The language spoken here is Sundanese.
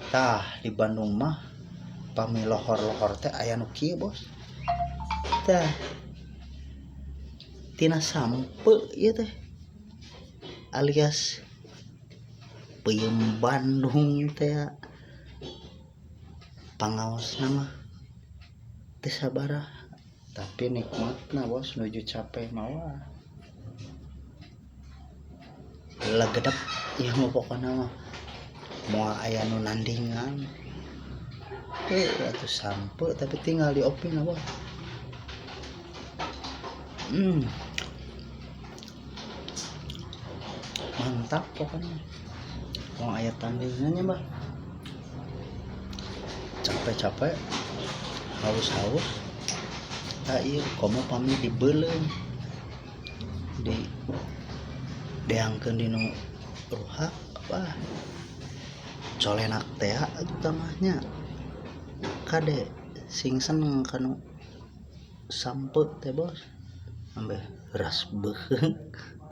Tah, di Bandung mah pami lohor-lohor teh aya nu kieu, bos. Tah, tina sampeu ieu teh alias peuyeum Bandung teh. Pangaosna mah teu sabaraha, tapi nikmatna, bos, nuju capek mah wah legedep ieu mah. Pokona mah moal aya nu nandingan. Heuh atuh, sampeu tapi tinggal diopina, bos. Mantap pokoknya, moal aya tandingannya, bah. Capek-capek, haus-haus, tah ieu komo pami dibeuleum, di deangkeun dinu ruhak, wah, colenak tea atuh tambahnya. Kade sing seneng kanu sampeu teh, bos, ambeh ras beuheung.